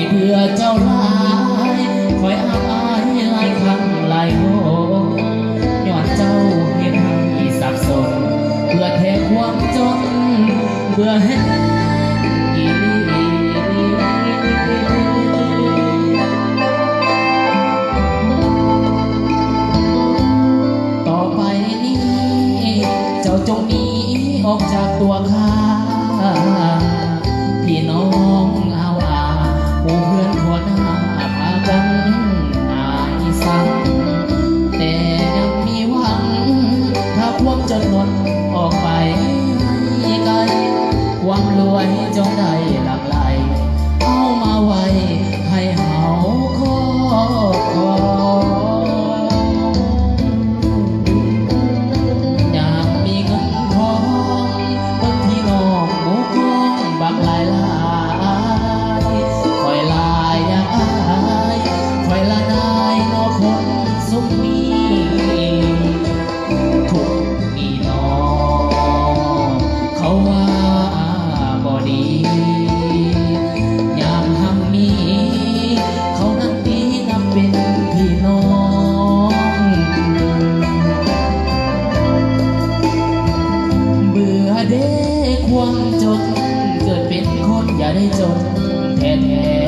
ເບື່ອເຈົ້າຫຼາຍ ຂ້ອຍອັບອາຍຫຼາຍຄັ້ງຫຼາຍຫົນ ຍ້ອນເຈົ້າເຮັດໃຫ້ສັບສົນ ເບື່ອແທ້ຄວາມຈົນ ເບື່ອແຮງອີ່ຫຼີ. ຕໍ່ໄປນີ້ ເຈົ້າຈົ່ງໜີອອກຈາກຕົວຂ້າ ພີ່ນ້ອງອາວອາ ໝູ່ເພື່ອນທົ່ວໜ້າ ພາກັນອາຍສັງ ແຕ່ຍັງມີຫວັງ ຖ້າຄວາມຈົນໜົດອອກໄປໄກ ຄວາມລວຍຈົ່ງໄດ້ຫຼັ່ງໄຫຼ ເອົາມາໄວ້ໃຫ້ເຮົາຄອບຄອງ. ຍາມມີເງິນທອງ ເບິ່ງພີ່ນ້ອງໝູ່ກອງບັກຫຼາຍໆ ຂ້ອຍລະຢາກອາຍ ຂ້ອຍລະນາຍເນາະຄົນຊຸມນີ້ ທຸກນີ້ເນາະ ເຂົາວ່າບໍ່ດີ ຍາມຮັ່ງມີ ເຂົານັ້ນດີນັບເປັນພີ່ນ້ອງ ເບື່ອເດ້ຄວາມຈົນ ເກີດເປັນຄົນຢ່າໄດ້ຈົນແທ້ໆ.